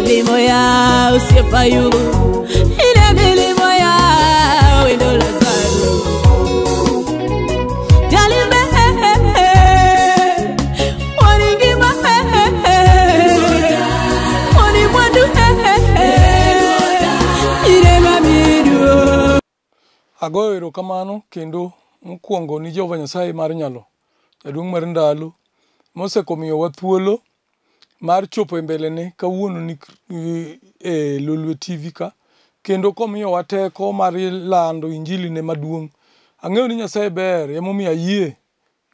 Milimo ya osiepa yugo. Ine milimo ya wendo Lazaro. Jalime waningima wani mwandu ine mamidu. Agoyo erokamano kendo mokwongo ni Jehova Nyasaye mar nyalo, jaduong' mar ndalo, mosekomiyowa thuolo mar chopo e mbelene kawuono ni e Lolwe TV ka, kendo komiyowa teko mar lando injili ne maduong'. Ang'eyo ni Nyasaye ber, emomiyo ayie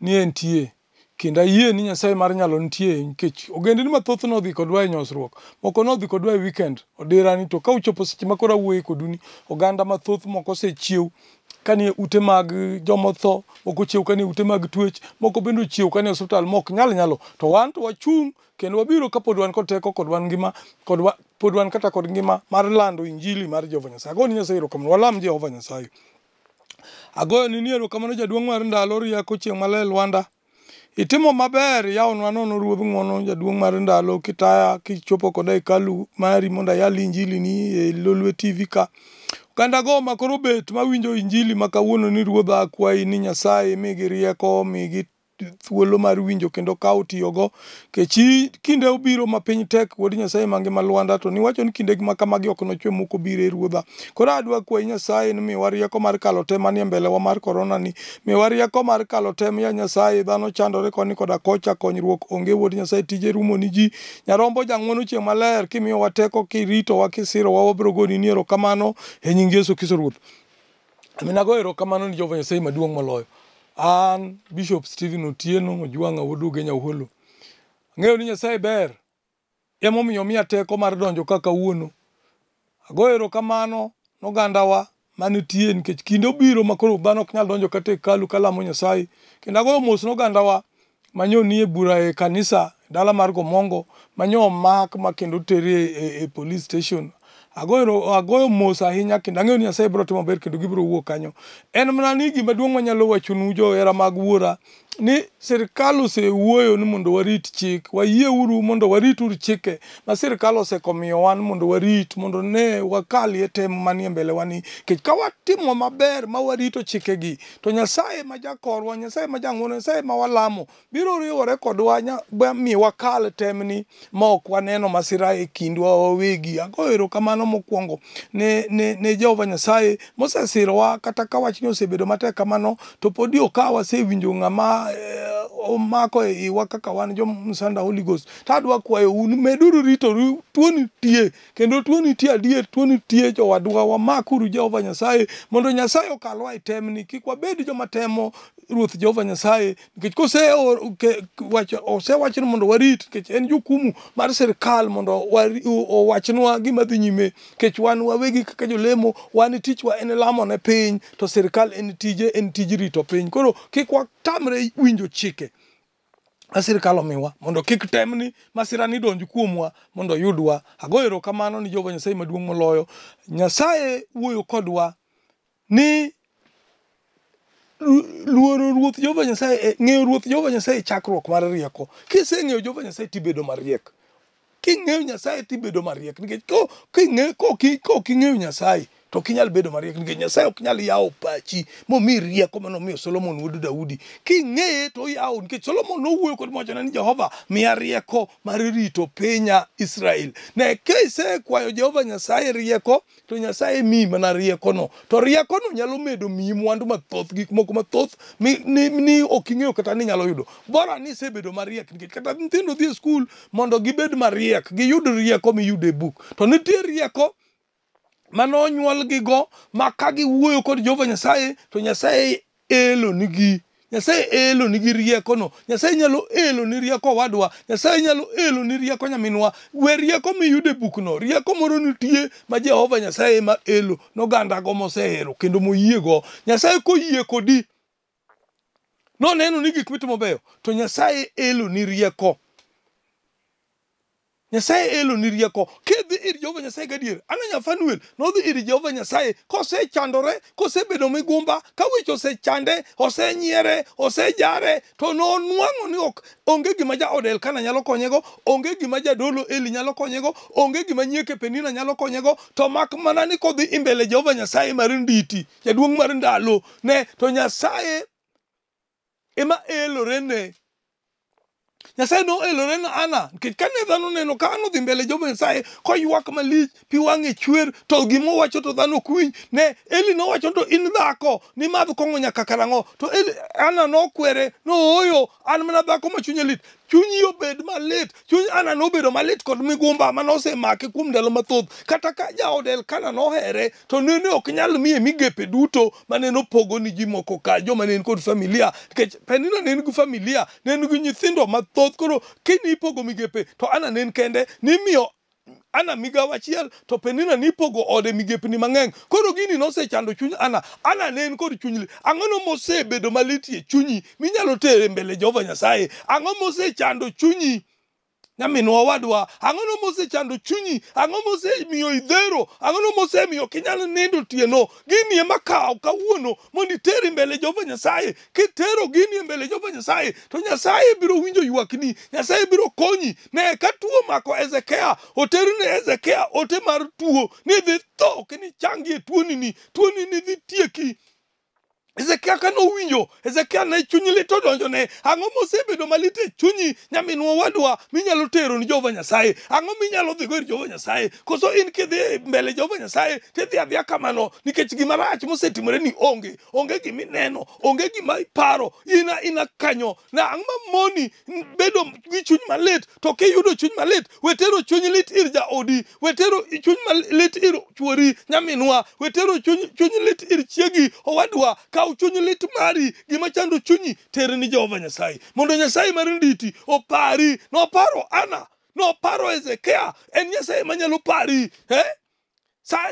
ni entie, kendo ayie ni Nyasaye mar nyalo nitie, nikech ogendini mathoth nodhi kodwa e nyosruok, moko nodhi kodwa e weekend, odirani to ka ochopo seche ma koro awuoye kodu ni, oganda mathoth moko osechiew kanie ute mag jomotho, moko ochiew kanie ute mag twech, moko bende ochiew kanie osiptal mok nyal nyalo. To wan to wachung' kendo wabiro kapod wan kod teko kod wan ngima kod pod wan kata kod ngima mar lando injili mar Jehova Nyasaye. Agoni Nyasaye erokamano, walam Jehova Nyasaye. Agoyo ni erokamano jaduong' mar ndalo rieko chieng' maler Lwanda. Itimo maber, iyawonwa nono ruodh ng'uono jaduong' mar ndalo kitaya kichopo koda e hekalu mari mondo ayal injili ni e Lolwe TV ka. Oganda go ma koro bet mawinjo injili ma kawuono ni ruodha akwayi ni Nyasaye migi rieko, migi thuolo mar winjo kendo kawo tiyogo. Kechi kinde obiro ma piny tek wuod Nyasaye mangima Lwanda to niwacho ni kinde ma kamagi ok nochwe mok obiro e ruodha. Koro adwa kwayi Nyasaye ni miwa rieko mar kalo tem manie mbele wa mar korona ni. Miwa rieko mar kalo tem ya Nyasaye, dhano chandore koni koda kocha, konyruok onge wuod Nyasaye, tije rumo ni ji. Nyarombo jang'uono chieng' maler kimiyowa teko, kiritowa, kisirowa, wabiro goni ni erokamano e nying Yesu Kristo Ruoth. Amin agoyo erokamano ni Jehova Nyasaye maduong' moloyo. An Bishop Stephen Otieno Ojwang'a wuod Ugenya Uholo. Ang'eyo ni Nyasaye ber, emomiyo omiya teko mar donjo ka kawuono. Agoyo erokamano nogandawa manitie nikech kinde obiro ma koro dhano ok nyal donjo kata e hekalu kalamo Nyasaye. Kendo agoyo mos nogandawa manyo nie bura e kanisa dala mar Gomongo manyo omak ma kendo oter e police station. Agoyo mos ahinya kendo ang'eyo ni Nyasaye biro timo maber kendo gibiro wuok kanyo. En mana ni gima duong' manyalo wachonu johera mag wuora ni sirikal osewuoyo ni mondo warit chik, wayieuru mondo warit uru chike ma sirikal osekomiyowa ni mondo warit mondo ne wakalie tem manie mbele wa ni. Nikech ka watimo maber ma warito chikegi to Nyasaye ma jakorwa, Nyasaye ma jang'uono, Nyasaye ma walamo biro riwore kodwa mi wakal temni ma ok waneno masira e kindwa wawegi. Agoyo erokamano mokwongo ne Jehova Nyasaye mosesirowa kata ka wachni osebedo matek kamano to podi ok wasewinjo ng'ama omako e iwa kaka wan jo Msanda Holy Ghost. To adwa kwayo un meduru ritoru, tuo nitie kendo tuo nitie adier, tuo nitie jowadwa, wamakuru Jehova Nyasaye mondo Nyasaye okalwa e temni, kik wabed joma temo Ruoth Jehova Nyasaye nikech osewacho ni mondo warit nikech en jukumu mar sirikal mondo owachnwa gima dhi nyime nikech wan wawegi kaka jolemo wan tichwa en lamo ne piny to sirikal en tije en tij rito piny. Koro kik watamre winjo chike ma sirikal omiwa mondo kik temni masira ni donj kuomwa mondo oyudwa. Agoyo erokamano ni Jehova Nyasaye maduong' moloyo. Nyasaye wuoyo kodwa ni luoro Ruoth Jehova Nyasaye, ng'eyo Ruoth Jehova Nyasaye chakruok mar rieko. Kiseng'eyo Jehova Nyasaye tibedo mariek. King'eyo Nyasaye tibedo mariek nikech kok ing'eyo Nyasaye to ok inyal bedo mariek nikech Nyasaye ok nyal yawo pachi momiyi rieko manomiyo Solomon wuod Daudi. King'eye to oyawo nikech Solomon nowuoyo kod mowachone ni Jehova miya rieko mar rito pinya Israel. Ne kisekwayo Jehova Nyasaye rieko to Nyasaye miyi mana riekono. To riekono nyalo medo miyi mwandu mathoth, gik moko mathoth ni ok ing'eyo kata ni inyalo yudo. Bora ni isebedo mariek nikech kata nyithindo dhi e skul mondo gibed mariek, giyud rieko miyudo e buk. To nitie rieko manonyuolgigo ma ka giwuoyo kod Jehova Nyasaye to Nyasaye elonigi. Nyasaye elonigi riekono. Nyasaye nyalo eloni rieko owadwa. Nyasaye nyalo eloni rieko nyaminwa. We rieko miyudo e bukno. Rieko moro nitie ma Jehova Nyasaye ema elo nogandago mosehero kendo moyiego. Nyasaye koyie kodi noneno ni gik mitimo beyo to Nyasaye eloni rieko. Nyasaye elo ni rieko. Kidhi ir Jehova Nyasaye gadier. Ana nya Fanuel nodhi ir Jehova Nyasaye kosechandore, kosebedo migumba, ka weche osechande, osenyiere, osejare, to nonwang'o ni ok onge gima jaod Elkana nyalo konyego, onge gima jadolo Eli nyalo konyego, onge gima nyieke Penina nyalo konyego, to mak mana ni kodhi i mbele Jehova Nyasaye mar nditi, jaduong' mar ndalo, ne to Nyasaye ema elorene. Nyasaye noelore ne Ana nikech kane dhano neno ka Ana odhi mbele Jehova Nyasaye koywak malich, pi wang'e chwer, to gima owacho to dhano ok winj. Ne Eli nowacho to in dhako nimadh kong'o nyaka karang'o? To Eli, Ana nokwere nooyo, an mana dhako ma chunye lit. Chunyi obed malit. Chuny Ana nobedo malit kod migumba mane osemake kuom ndalo mathoth. Kata ka jaod Elkana nohere, to nene ok nyal miye migepe duto mane nopogo ni ji moko ka joma ne en kod familia. Nikech Penina ne en gi familia, ne en gi nyithindo mathoth. Koro kinipogo migepe to Ana ne en kende, nimiyo Ana migawo achiel to Penina nipogo ode migepni mang'eny. Koro gini nosechando chuny Ana. Ana ne en kod chuny lit. Ang'ono mosebedo malit e chunyi minyalo tero e mbele Jehova Nyasaye? Ang'o mosechando chunyi? Nyaminwa owadwa, ang'ono mosechando chunyi? Ang'o mosemiyo idhero? Ang'ono mosemiyo ok inyal nindo otieno? Gini ema kaw kawuono mondo iteri mbele Jehova Nyasaye. Kitero gini e mbele Jehova Nyasaye, to Nyasaye biro winjo ywakni, Nyasaye biro konyi. Ne ka tuo omako Hezekia, oter ne Hezekia ote mar tuo ni idhi tho kinichangi e tuoni ni, tuoni ni dhi tieki. Hezekia ka nowinjo, Hezekia ne chuny lit odonjone. Ang'o mosebedo malit e chunyi, nyaminwa owadwa, minyalo tero ni Jehova Nyasaye? Ang'o minyalo dhigo ir Jehova Nyasaye? Koso in kidhi mbele Jehova Nyasaye, tidhi adhiya kamano, nikech gima rach mosetimore ni onge. Onge gima ineno, onge gima iparo, ina ina kanyo. Na ang'o mamoni bedo gi chuny malit? To kiyudo chuny malit, we tero chuny lit ir jaodi, we tero chuny malit ir chuori, nyaminwa, we tero chuny, chuny lit ir chiegi, owadwa. Kaw chuny lit mari, gima chando chunyi, ter ni Jehova Nyasaye. Mondo Nyasaye mar nditi opari. Noparo Ana, noparo Hezekia, en Nyasaye manyalo pari. Eh? Sa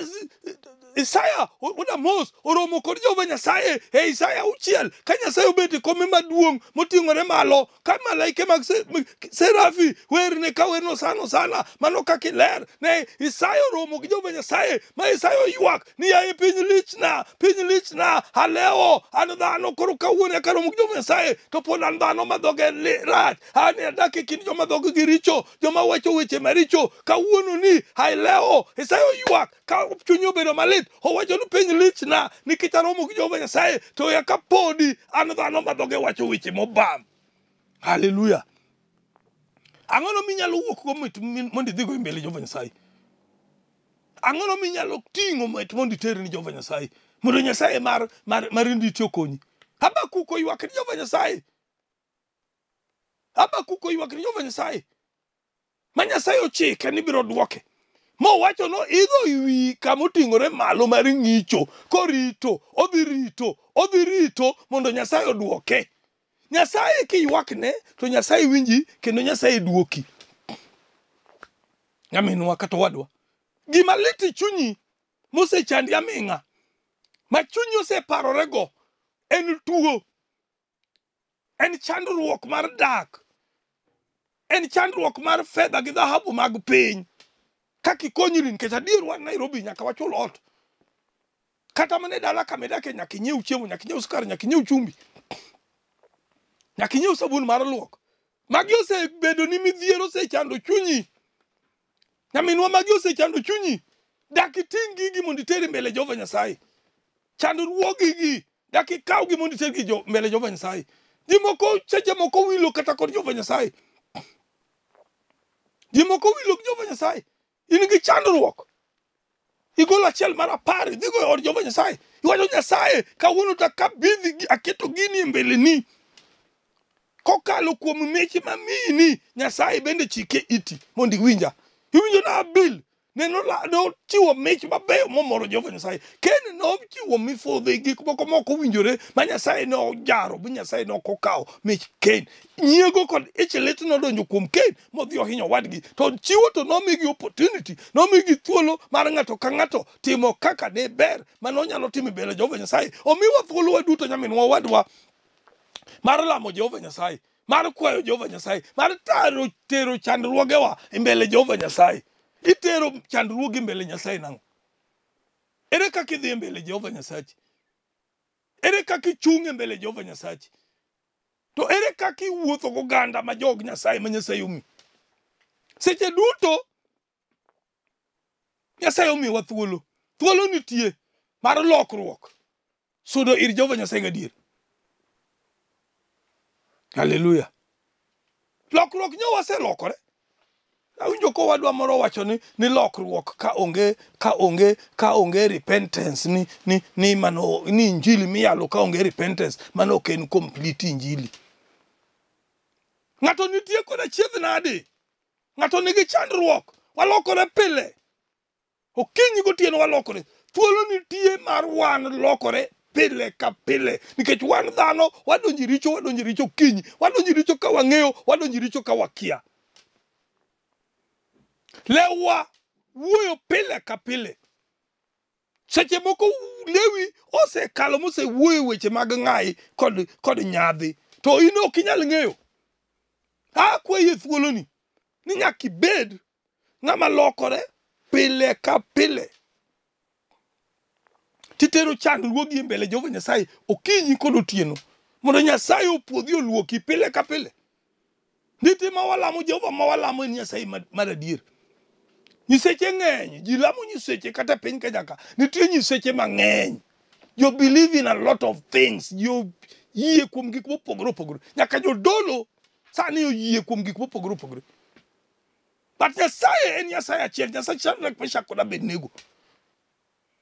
Isaya wuod Amos oromo kod Jehova Nyasaye e Isaya 6 ka Nyasaye obet e kome maduong' moting'ore malo ka malaike mag serafi werne ka werno hosana hosana mano kaka iler. Ne Isaya oromo gi Jehova Nyasaye ma Isaya oywak ni yaye piny lichna, piny lichna, alewo an dhano koro kawuono eka aromo gi Jehova Nyasaye to pod an dhano ma dhoge rach, an adak e kind joma dhogi richo, joma wacho weche maricho, kawuono ni alewo. Isaya oywak ka chunye obedo malit, owacho ni piny lichna nikech aromo gi Jehova Nyasaye to eka podi an dhano ma dhoge wacho weche mobam. Haleluya. Ang'ono minyalo wuok go mit mondo idhigo e mbele Jehova Nyasaye? Ang'ono minyalo ting'o mit mondo iter ni Jehova Nyasaye? Mondo Nyasaye mar mar mar nditi okonyi. Habakuk oywak ni Jehova Nyasaye. Habakuk oywak ni Jehova Nyasaye. Ma Nyasaye ochike ni biro duoke. Mowacho no idho wi kama oting'ore malo mar ng'icho korito, odhi rito, odhi rito mondo Nyasaye oduoke. Nyasaye kiywakne to Nyasaye winji kendo Nyasaye duoki. Nyaminwa kata owadwa, gima lit e chunyi mosechandi aming'a, ma chunyi oseparorego en tuo, en chandruok mar dak, en chandruok mar fedha gi dhahabu mag piny. Kaka ikonyri nikech adier wan Nairobi nyaka wachul ot. Kata mana e dala kama idake nyaka inyiew chiemo, nyaka inyiew sukari, nyaka inyiew chumbi, nyaka inyiew sabun mar luok. Magi osebedo ni midhiero osechando chunyi. Nyaminwa, magi osechando chunyi. Dak iting' gigi mondo iter mbele Jehova Nyasaye. Chandruogigi dak ikawgi mondo itergi mbele Jehova Nyasaye. Ji moko seche moko wilo kata kod Jehova Nyasaye. Ji moko wilo gi Jehova Nyasaye. In gi chandruok. Igolo achiel mar 10 idhigo e od Jehova Nyasaye. Iwacho Nyasaye kawuono to akabidhi aketo gini e mbeleni. Kokalo kuom mich mamiyini, Nyasaye bende chike iti mondo iwinja. Iwinjo na Abil ne nochiwo mich mabeyo momoro Jehova Nyasaye. Ken nochiwo mifudhi gik moko mok owinjore ma Nyasaye ne ojaro, ma Nyasaye ne ok okawo mich Ken. Nyiego kod ich lit nodonjo kuom Ken modhi ohinyo owadgi. To chiwo to nomigi opportunity, nomigi thuolo mar ng'ato ka ng'ato timo kaka ne ber mane onyalo timo e mbele Jehova Nyasaye. Omiwa thuolo waduto nyaminwa owadwa mar lamo Jehova Nyasaye. mar kwayo Jehova Nyasaye, mar taro tero chandruogewa e mbele Jehova Nyasaye. Itero chandruogi mbele Nyasaye nang'o? Ere kaka idhi e mbele Jehova Nyasachi? Ere kaka ichung' e mbele Jehova Nyasachi? To ere kaka iwuotho goganda ma jog Nyasaye ma Nyasaye omi? Seche duto Nyasaye omiyowa thuolo. Thuolo nitie mar lokruok. Sudo ir Jehova Nyasaye gadier. Haleluya. Lokruok nyo waselokore. Awinjo kowadwa moro wacho ni lokruok ka onge repentance, ni mano ni injili miyalo ka onge repentance, mano ok en complete injili. Ng'ato nitie koda chiedh nadi? Ng'ato nigi chandruok. Walokore pile. Okinyi gotieno walokore. Thuolo nitie mar wan lokore pile ka pile. Nikech wan dhano, wadonjo e richo, wadonjo e richo okinyi, wadonjo e richo ka wang'eyo, wadonjo e richo ka wakia. Lewwa wuoyo pile ka pile. Seche moko lewi osekalo mosewuoyo weche mag ng'ayi kod nyadhi. To in ok inyal ng'eyo. Akwayi e thuoloni ni nyaka ibed ng'ama lokore pile ka pile. Titero chandruogi e mbele Jehova Nyasaye okinyi kod otieno mondo Nyasaye opuodhi oluoki pile ka pile. Nitie ma walamo Jehova, ma walamo en Nyasaye mar adier. Nyiseche ng'eny, ji lamo nyiseche kata e piny Kenya ka. Nitie nyiseche mang'eny. You believe in a lot of things. You yie kuom gik mopogore opogore. Nyaka jodolo sani oyie kuom gik mopogore opogore. But Nyasaye en Nyasaye achiel, Nyasaye Shadrach, Meshach kod Abednego.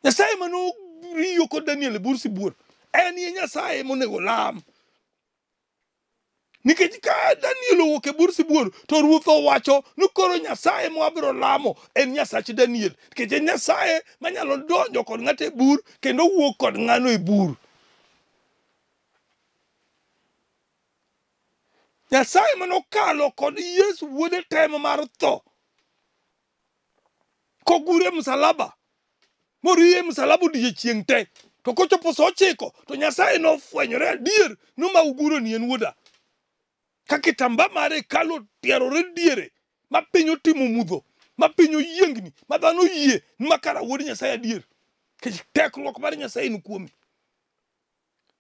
Nyasaye manoriyo kod Daniel e bur sibuor. En e Nyasaye monego lam. Nikech ka Daniel owuok e bur sibuor, to ruoth owacho ni koro Nyasaye mwabiro lamo en Nyasach Daniel. Nikech en Nyasaye manyalo donjo kod ng'ato e bur kendo wuok kod ng'ano e bur. Nyasaye manokalo kod Yesu wuode tem mar tho. Kogure e msalaba. Moriye e msalaba odiechieng' te. To kochopo sa 9 to Nyasaye nofwenyore adier ni ma uguro ni en wuoda. Ka kitamba mar hekalu otierore diere ma piny otimo mudho, ma piny oyiengni, ma dhano oyie ni ma kara wuod Nyasaye adier. Nikech tekruok mar Nyasaye ni kuome.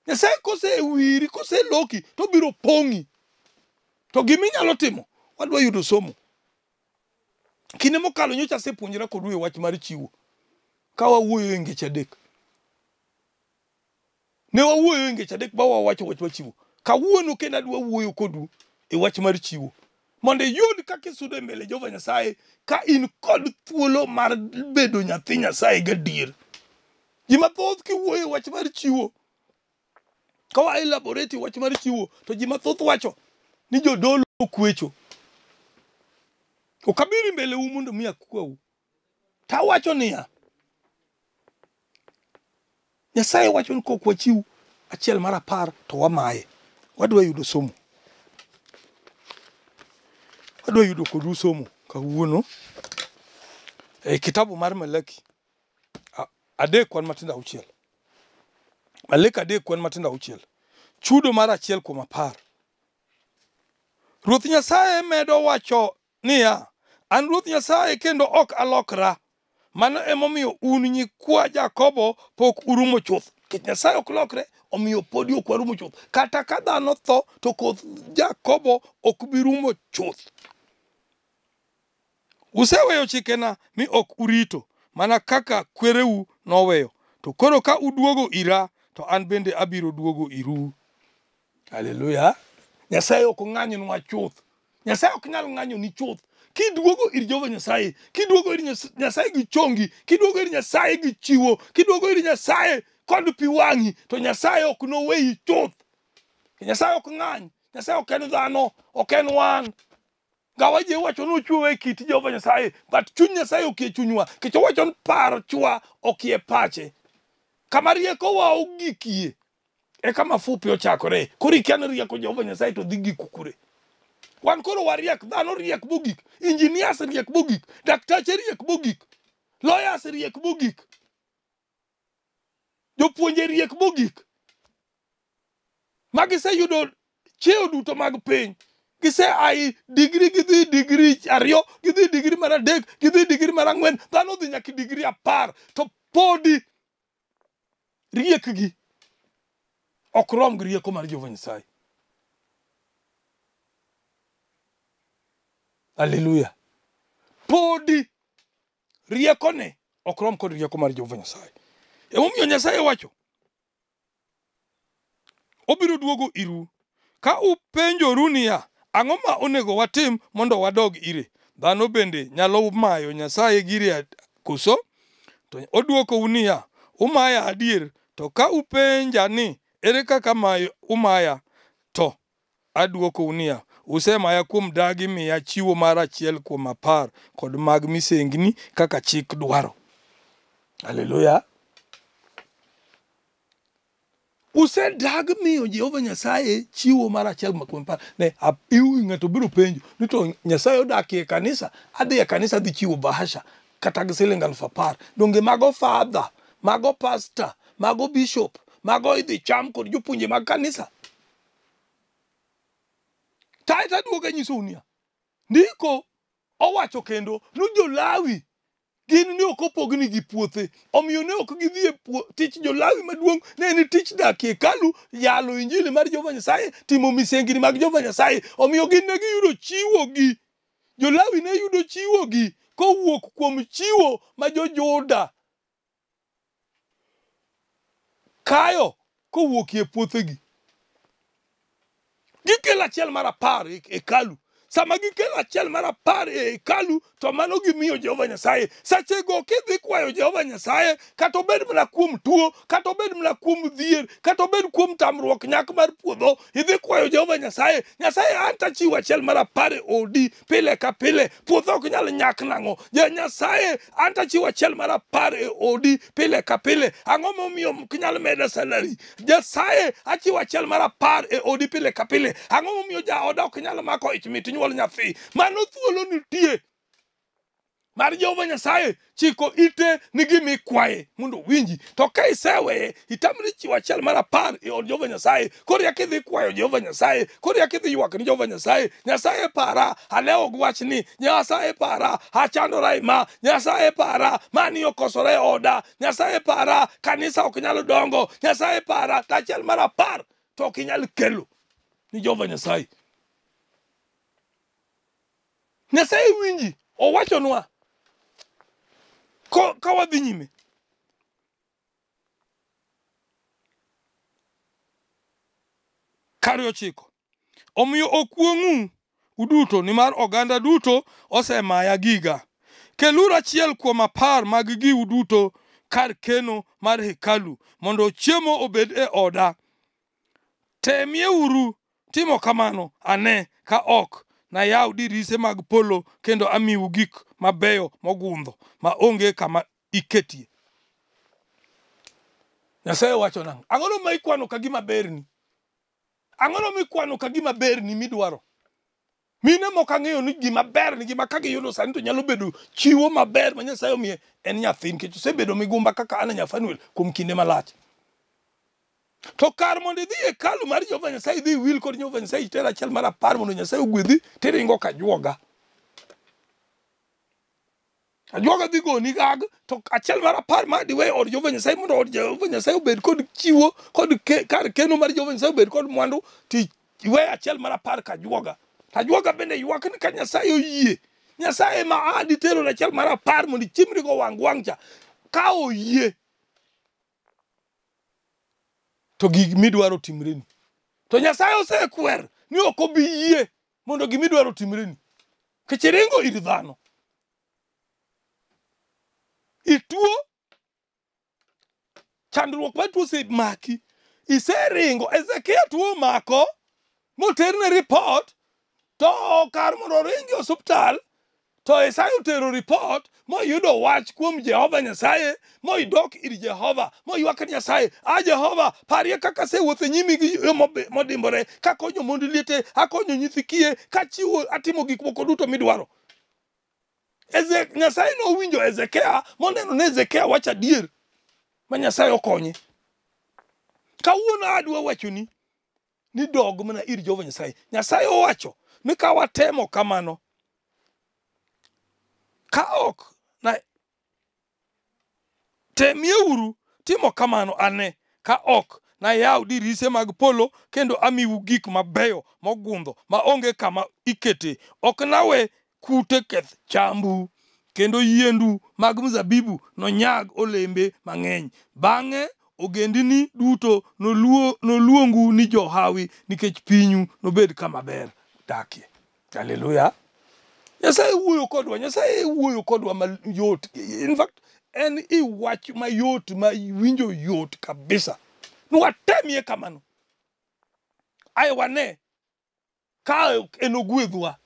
Nyasaye kosewiri, koseloki, to obiro pong'i. To gima inyalo timo, wadwa yudo somo. Kinde mokalo nyocha asepuonjora kodu e wach mar chiwo. Ka wawuoyo e ngeche 3. Ne wawuoyo e ngeche 3 ba wawacho wach mar chiwo. Kawuono kendo adwa wuoyo kodu e wach mar chiwo. Mondo iyud kaka isudo e mbele Jehova Nyasaye ka in kod thuolo mar bedo nyathi Nyasaye gadier. Ji mathoth kiwuoyo e wach mar chiwo, ka wa elaborate wach mar chiwo, to ji mathoth wacho ni jodolo kwecho. Ok abiro mbele u mondo mi akwau. Tawacho niya, Nyasaye wacho ni kok wachiw 1/10 to wamaye. Wadwa yudo somo. Wadwa yudo kodu somo kawuono e kitabu mar Malaki 3:6. Malaki 3:6. Chudo mar 1/10. Ruoth Nyasaye medo wacho niya, an Ruoth Nyasaye kendo ok alokra. Mano emomiyo un nyikwa Jakobo pok urumo chuth. Nikech Nyasaye ok lokre, omiyo podi ok warumo chuth. Kata ka dhano tho, to koth Jakobo ok bi rumo chuth. Useweyo chikena mi ok urito, mana kaka kwereu noweyo. To koro ka uduogo ira, to an bende abiro duogo iru. Haleluya. Nyasaye ok ong'anyonwa chuth. Nyasaye ok nyal ng'anyoni chuth. Kiduogo ir Jehova Nyasaye, kiduogo ir Nyasaye gi chongi, kiduogo ir Nyasaye gi chiwo, kiduogo ir Nyasaye kod pi wang'i, to Nyasaye ok noweyi chuth. Nyasaye ok ng'any, Nyasaye ok en dhano, ok en wan. Gawaje wacho ni ochwewa e kit Jehova Nyasaye, but chuny Nyasaye ok e chunywa. Nikech owacho ni parchwa ok e pache. Kama riekowa ogikie, e kama fupi ochakore. Koro ikia ni rieko Jehova Nyasaye to dhi gik kure. Wan koro wariek, dhano riek mogik, engineers riek mogik, daktache riek mogik, lawyers riek mogik, jopuonje riek mogik. Magiseyudo cheo duto mag piny. Gise ai digri, gidhi digri 2, gidhi digri mar 3, gidhi digri mar 4, dhano dhi nyaka digri 10, to podi riekgi ok rom gi rieko mar Jehova Nyasaye. Haleluya. Podi riekone ok rom kod rieko mar Jehova Nyasaye. Emomiyo Nyasaye wacho, obiro duogo iru ka upenjoru niya, ang'o ma onego watim mondo wadog ire? Dhano bende nyalo mayo Nyasaye gire koso? To odwokou niya, umaya adier. To ka upenja ni, ere kaka umaya? To adwokou niya, usemaya kuom dagi miya chiwo mar 1 kuom 10 kod mag misengni kaka chik dwaro. Haleluya. Usedag miyo Jehova Nyasaye chiwo mar 1 kuom 10. Ne ng'ato biro penjo ni to Nyasaye odak e kanisa, adhi e kanisa adhi chiwo bahasha kata gi siling 10,000. Donge mago father, mago pastor, mago bishop, mago idhi cham kod jopuonje mag kanisa? Tae aduogo anyisou niya, ndiko owacho kendo ni jo-Lawi gin ne ok opognigi puothe, omiyo ne ok gidhi e tich jo-Lawi maduong' ne en tich dak e hekalu, yalo injili mar Jehova Nyasaye, timo misengini mag Jehova Nyasaye. Omiyo gin ne giyudo chiwogi. Jo-Lawi ne yudo chiwogi kowuok kuom chiwo ma jo-Juda kayo kowuok e puothegi. Gikelo 1 mar 10 e hekalu. Sama gikelo 1 mar 10 e hekalu, to mano gimiyo Jehova Nyasaye. Sechego kidhi kwayo Jehova Nyasaye, kata obed mana kuom tuo, kata obed mana kuom dhier, kata obed kuom tamruok nyak mar puodho, idhi kwayo Jehova Nyasaye. Nyasaye, an tachiwo 1 mar 10 e odi pile ka pile, puotho ok nyal nyak nang'o? Ja Nyasaye, an tachiwo 1 mar 10 e odi pile ka pile, ang'o momiyo ok nyal meda salary? Nyasaye, achiwo 1 mar 10 e odi pile ka pile, ang'o momiyo jaoda ok nyal mako ich mit nyuol nyathi? Mano thuolo nitie mar Jehova Nyasaye chiko ite ni gima ikwaye mondo owinji. To ka iseweye, itamri chiwo 1 mar 10 e od Jehova Nyasaye, koro eka idhi kwayo Jehova Nyasaye, koro eka idhi ywak ni Jehova Nyasaye, Nyasaye para, alewo gi wachni, Nyasaye para, achandora e ma, Nyasaye para, mani okosore e oda, Nyasaye para, kanisa ok nyal dongo, Nyasaye para, to 1 mar 10 to ok inyal kelo ni Jehova Nyasaye. Nyasaye winji, owachonwa ka wadhi nyime. Kar 9. Omiyo okuong'u uduto, nimar oganda duto osemaya giga. Keluru 1 kuom 10 mag giu duto kar keno mar hekalu, mondo chiemo obed e oda. Temieuru timo kamano ane, ka ok nayaw dirise mag polo kendo amiu gik mabeyo mogundho ma onge kama iketie. Nyasaye wacho nang'o? Ang'o ma ikwano ka gima berni? Ang'o mikwano ka gima berni midwaro? Mine moko ang'eyo ni gima ber ni gima ka giyudo sani to nyalo bedo chiwo maber ma Nyasaye omiye en nyathi, nikech osebedo migumba kaka an Nyafanuel kuom kinde malach. To kar mondo idhi e hekalu mar Jehova Nyasaye, idhi wil kod Jehova Nyasaye, iter 1 mar 10 mondo Nyasaye ogwedhi, tiringo ka ajuoga. Ajuoga dhi goni gag, to 1 mar 10 ma diwe od Jehova Nyasaye mondo od Jehova Nyasaye obed kod chiwo, kod kar keno mar Jehova Nyasaye obed kod mwandu, ti iwe 1 mar 10 ka ajuoga. Ajuoga bende ywak ni ka Nyasaye oyie, Nyasaye ma adi tero 1 mar 10 mondo ichimrigo wang' wang' cha, ka oyie to gik midwaro timreni. To Nyasaye osekwer ni ok obi yie mondo gimidwaro timreni, nikech iringo ir dhano. Ituo, chandruok mar tuo osemaki, iseringo. Hezekia tuo omako moterne report, to kar mondo oringi e osiptal, to Isaya otero report moyudo wach kuom Jehova Nyasaye, moidok ir Jehova, moywak ni Nyasaye, a Jehova, parie kaka asewuotho e nyimi gi yo modimbore, kakonyo mond liete, akonyo nyithi kiye, kachiwo, atimo gik moko duto midwaro. Nyasaye nowinjo Hezekia, moneno ni Hezekia wacho adier, ma Nyasaye okonye. Kawuono adwa wachoni ni dog mana ir Jehova Nyasaye. Nyasaye owacho ni ka watemo kamano, ka ok na temieuru timo kamano ane, ka ok nayaw dirise mag polo kendo amiu gik mabeyo mogundho maonge kama ikete. Ok nawe kute keth chambu, kendo yiendu mag mzabibu nonyag olembe mang'eny. Bang'e ogendini duto noluongu ni johawi nikech pinyu nobed kama ber dakie. Haleluya. Nyasaye wuoyo kodwa, Nyasaye wuoyo kodwa mayot. In fact, en i wach mayot ma winjo yot kabisa. Nwatemie kamano. Ae wane ka ok enogwedhwa,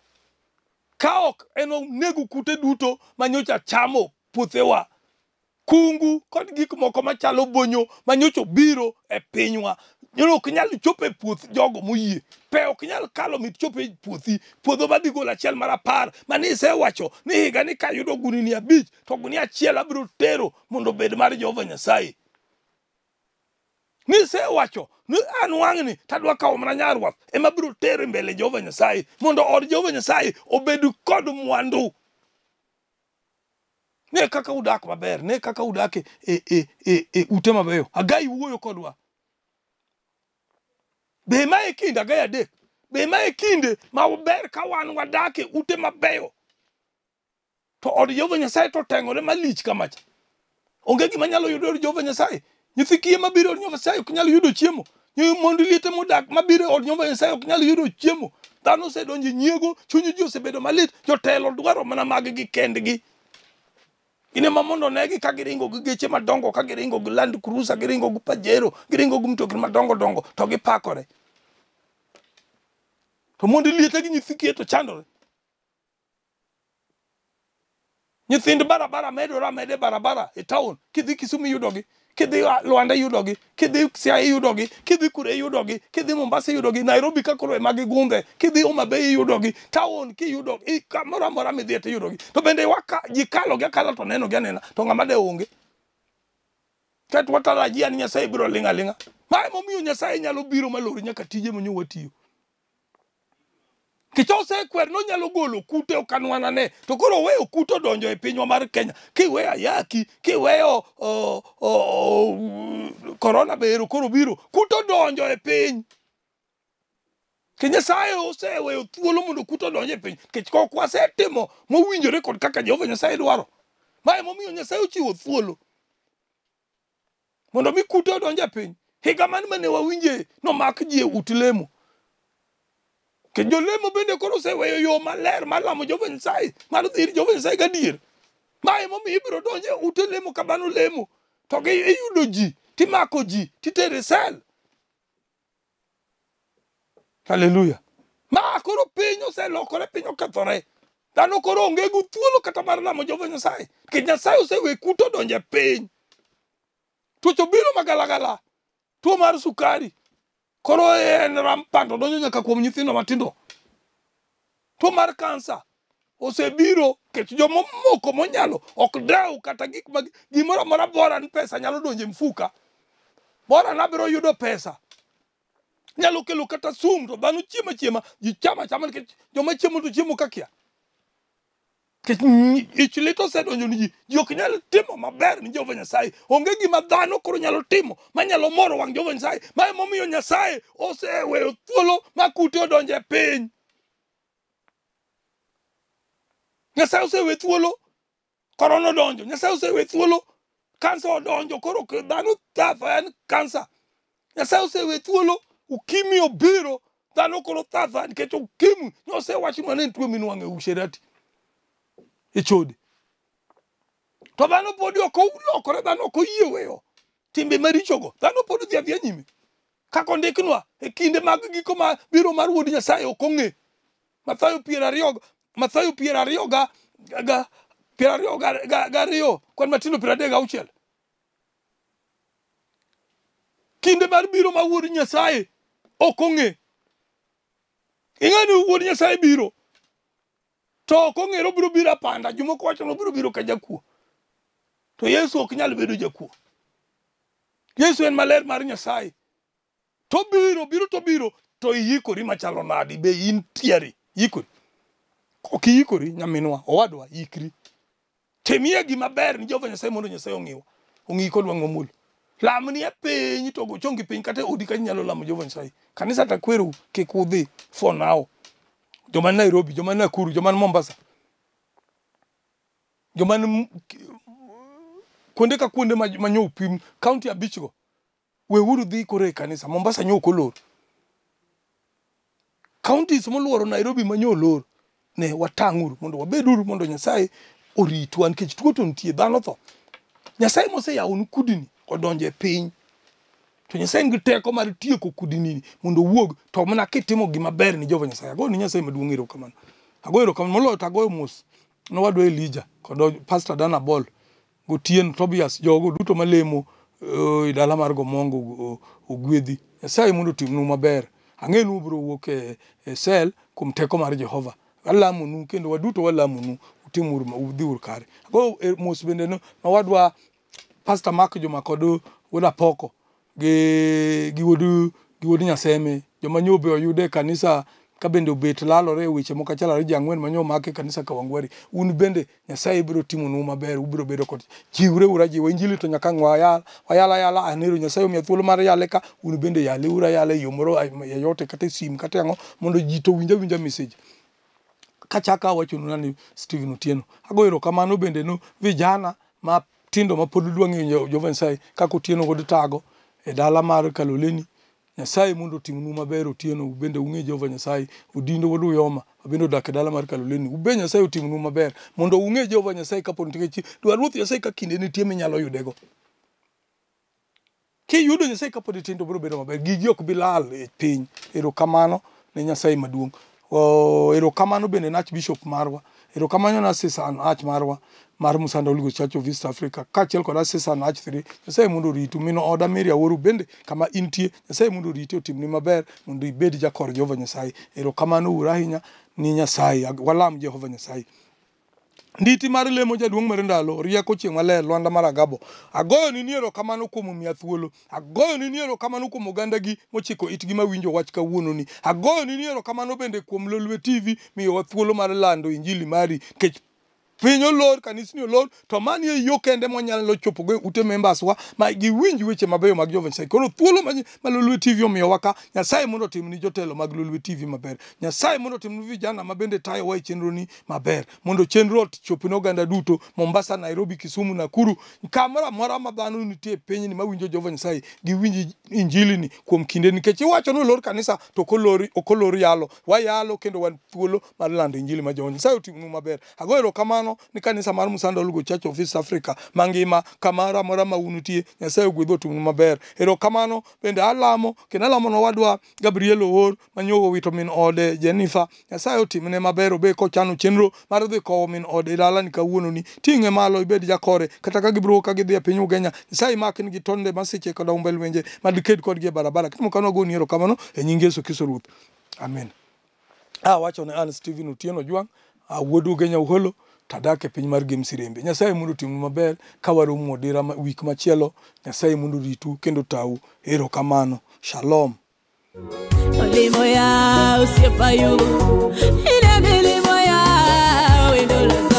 ka ok enonego kute duto manyocha chamo puothewa, kungu kod gik moko machalo bonyo manyocha obiro e pinywa. Nyoro ok nyal chopo e puoth jogo moyie. Pe ok nyal kalo mit chopo e puothi. Puodho madhi golo achiel mar 10 mane isewacho ni higa ni kayudo gunini 5 to gunia achiel abiro tero mondo obed mar Jehova Nyasaye. Nisewacho ni an wang'ni tadwa kawo mana nyarwath ema abiro tero e mbele Jehova Nyasaye mondo od Jehova Nyasaye obed kod mwandu. Ne kaka udak maber, ne kaka udak e ute mabeyo. Hagai wuoyo kodwa. Be ma e kinde Hagai 3, be ma e kinde ma ber ka wan wadak e ute mabeyo, to od Jehova Nyasaye to teng'ore malich kamacha. Onge gima nyalo yudo od Jehova Nyasaye. Nyithi kiye mabiro e od Jehova Nyasaye ok nyal yudo chiemo. Mond liete modak mabiro e od Jehova Nyasaye ok nyal yudo chiemo. Dhano osedonjo e nyiego, chuny ji osebedo malit, jotelo dwaro mana mag-gi kendgi. Gin ema mondo onegi ka giringo gi geche madongo, ka giringo gi Land Cruiser, giringo gi Pajero, giringo gi mtokni madongo dongo, to gipakore. To mond liete gi nyithi kiye to chandore. Nyithind barabara medore ameda e barabara e town. Kidhi Kisumu iyudogi, kidhi Luanda iyudogi, kidhi Siaya iyudogi, kidhi Kure iyudogi, kidhi Mombasa iyudogi, Nairobi ka koro ema gigundhe, kidhi Homa Bay iyudogi, town kiyudogi, kamoro amora midhiye to iyudogi. To bende ji kalogi akala to nenogi anena, to ng'ama de onge. Ket watarajia ni Nyasaye biro ling' aling'a. Ma emomiyo Nyasaye nyalo biro malor nyaka tije manyo watiyo. Nikech osekwer nonyalo golo kute ok anwanane, to koro oweyo kute odonjo e pinywa mar Kenya. Kiweyo ayaki, kiweyo korona be ero koro biro, kute odonjo e piny. Ke Nyasaye oseweyo thuolo mondo kute odonj e piny, nikech ok wasetimo mowinjore kod kaka Jehova Nyasaye dwaro. Ma emomiyo Nyasaye ochiwo thuolo mondo mi kute odonj e piny. Higa man mane wawinje nomak ji e ut lemo. Ke jolemo bende koro oseweyo yo maler mar lamo Jehova Nyasaye, mar dhi ir Jehova Nyasaye gadier. Ma emomiyo ibiro donjo e ute lemo ka dhano lemo, to gi iyudo ji, timako ji, titere sel. Haleluya. Ma koro piny oselokore, piny okethore. Dhano koro onge gi thuolo kata mar lamo Jehova Nyasaye. Nikech Nyasaye osewe kute odonjo e piny. Tuoche obiro magalagala. Tuo mar sukari koro en rampant, odonjo nyaka kuom nyithindo matindo. Tuo mar kansa osebiro, nikech jomoko monyalo ok dew kata gik mag gimoro amora, bora ni pesa nyalo donjo e mfuka, bora nabiro yudo pesa. Nyalo kelo kata sum to dhano chiemo achiema, ji chamo achama nikech joma chiemo to chiemo kakia. Nikech ich lit osedonjo ni ji, ji ok nyal timo maber ni Jehova Nyasaye. Onge gima dhano koro nyalo timo manyalo moro wang' Jehova Nyasaye. Ma emomiyo Nyasaye oseweyo thuolo ma kute odonjo e piny. Nyasaye osewe thuolo, korona odonjo. Nyasaye osewe thuolo, kansa odonjo. Koro dhano thatho en kansa. Nyasaye osewe thuolo, ukimwi obiro, dhano koro thatho nikech ukimwi. Nosewachnwa ni en tuo minwang'o e usherati, e chode. To dhano podi ok olokore, dhano ok oyie weyo timbe marichogo. Dhano pod dhi adhiya nyime. Kaka ondiknwa e kinde mag giko ma biro mar Wuod Nyasaye ok ong'e. Mathayo 20, Mathayo 22 ga 22 kwan matindo 36. Kinde mar biro mar Wuod Nyasaye ok ong'e. Ing'e ni Wuod Nyasaye biro, to ok ong'ere obiro biro apanda. Jomoko wacho ni obiro biro ka jakuo, to Yesu ok nyal bedo jakuo. Yesu en maler mar Nyasaye. To biro, biro to biro. To iyikori machalo nadi? Be in tiari? Yikori. Ok iyikori nyaminwa, owadwa, yikri. Timie gima ber ni Jehova Nyasaye mondo Nyasaye ong'iwa. Ong'i kod wang' mamuol. Lamni e piny to go chongi piny kata e odi kanyo inyalo lamo Jehova Nyasaye. Kanisa takweru kik udhi for now. Joma ni Nairobi, joma ni Nakuru, joma ni Mombasa. Joma ni kuonde ka kuonde ma nyo upim, county abich go. Weuru dhi koro e kanisa. Mombasa nyo ok olor. Counties moluoro Nairobi ma nyo olor. Ne watang'uru mondo wabeduru mondo Nyasaye oritwa nikech tuo to nitie, dhano tho. Nyasaye moseyawonu kudni odonjo e piny. To Nyasaye nigi teko mar tieko kudni mondo owuog to mana kitimo gima ber ni Jehova Nyasaye. Agoyo ni Nyasaye maduong' erokamano. Agoyo erokamano moloyo to agoyo mos nowadwa Elijah kod Pastor Dan Abol Gotieno Tobias jogo duto malemo e dala mar Gomongo ogwedhi. Nyasaye mondo otimnu maber. Ang'e ni ubiro wuok e sel kuom teko mar Jehova. Alamonu kendo waduto walamonu utimuru udhiuru kare. Agoyo mos bende no nowadwa Pastor Mark Juma kod wuod Apoko gi wuod Nyaseme joma nyo be oyude e kanisa ka bende obet lalore e weche moko achiel ariyo ji ang'wen ma nyo omaki e kanisa Kawangware. Un bende Nyasaye biro timonu maber, ubiro bedo kod jiwre uru ajiwa. Injili to nyaka ang' wayal, wayal ayala an ero Nyasaye omiya thuolo mar yale ka, un bende yale uru ayala e yo moro yoyote kata e sim kata e ang'o mondo ji to owinj awinja message. Kachako awachonu nani Stephen Otieno. Agoyo erokamano bende no vijana matindo ma pod dwa ng'eyo Jehova Nyasaye kaka Otieno wuod Tago e dala mar Kaloleni. Nyasaye mondo otimnu maber Otieno, bende ung'e Jehova Nyasaye. Odindo wuod Uyoma bende odak e dala mar Kaloleni. Ube Nyasaye otimnu maber mondo ung'e Jehova Nyasaye kapod nitie. Dwar Ruoth Nyasaye ka kinde nitie minyalo yudego. Kiyudo Nyasaye kapod itin to biro bedo maber. Gigi ok bi lal e piny. Erokamano ne Nyasaye maduong'. Erokamano bende ne Archbishop marwa. Erokamano ne Assistant Arch marwa mar Musanda Holy Ghost Church of East Africa kaachiel kod Assistant Arch 3. Nyasaye mondo oritu. Min oda Mary Awuoru bende kama intie, Nyasaye mondo oriti otimni maber mondo ibed jakor Jehova Nyasaye. Erokamano uru ahinya ni Nyasaye. Walam Jehova Nyasaye. Nditi mar lemo jaduong' mar ndalo, rieko chieng' maler, Lwanda mar Agabo. Agoyo ni erokamano kuom miya thuolo. Agoyo ni erokamano kuom ogandagi mochiko itgi mawinjo wach kawuononi. Agoyo ni erokamano bende kuom Lolwe TV miyowa thuolo mar lando injili mari. Nikech piny olor, kanisni olor, to mani e yo kende mwanyalo chopogo e ute members wa ma giwinj weche mabeyo mag Jehova Nyasaye. Koro thuolo ma Lolwe TV omiyowa ka, Nyasaye mondo otim ni jotelo mag Lolwe TV maber. Nyasaye mondo otim ni vijana ma bende tayowa e chenro ni maber. Mondo chenro ochop ne oganda duto, Mombasa, Nairobi, Kisumu, Nakuru, kamoro amora ma dhano nitie e pinyni mawinjo Jehova Nyasaye, giwinj injili ni kuom kinde. Nikech iwacho ni olor kanisa to ok olor yalo. Wayalo kendo wan thuolo mar lando injili mar Jehova Nyasaye. Otimnu maber. Agoyo erokamano ni kanisa mar Musanda Holy Ghost Church of East Africa mangima kamoro amora ma untie, Nyasaye ogwedhu otimnu maber. Erokamano bende alamo kendo alamo nowadwa Gabriel Oor manyo owito min ode Jennifer. Nyasaye otimne maber obe kochano chenro mar dhi kowo min ode e dalani kawuononi. Ting'e malo ibed jakore kata ka gibiro ka gidhi e piny Ugenya. Nyasaye makni gi tonde masiche kod umbe lwenje madiked kodgi e barabara. Kitimo kamano agoni erokamano e nying Yesu Kristo Ruoth. Amen. Awacho ne an Stephen Otieno Ojwang', wuod Ugenya Uholo, tadak e piny mar Gem Sirembe. Nyasaye mondo otimnu maber ka waromo odira wik machielo. Nyasaye mondo oritu kendo tau. Erokamano. Shalom. Olimo ya osiepa yu, ine milimo ya wendo.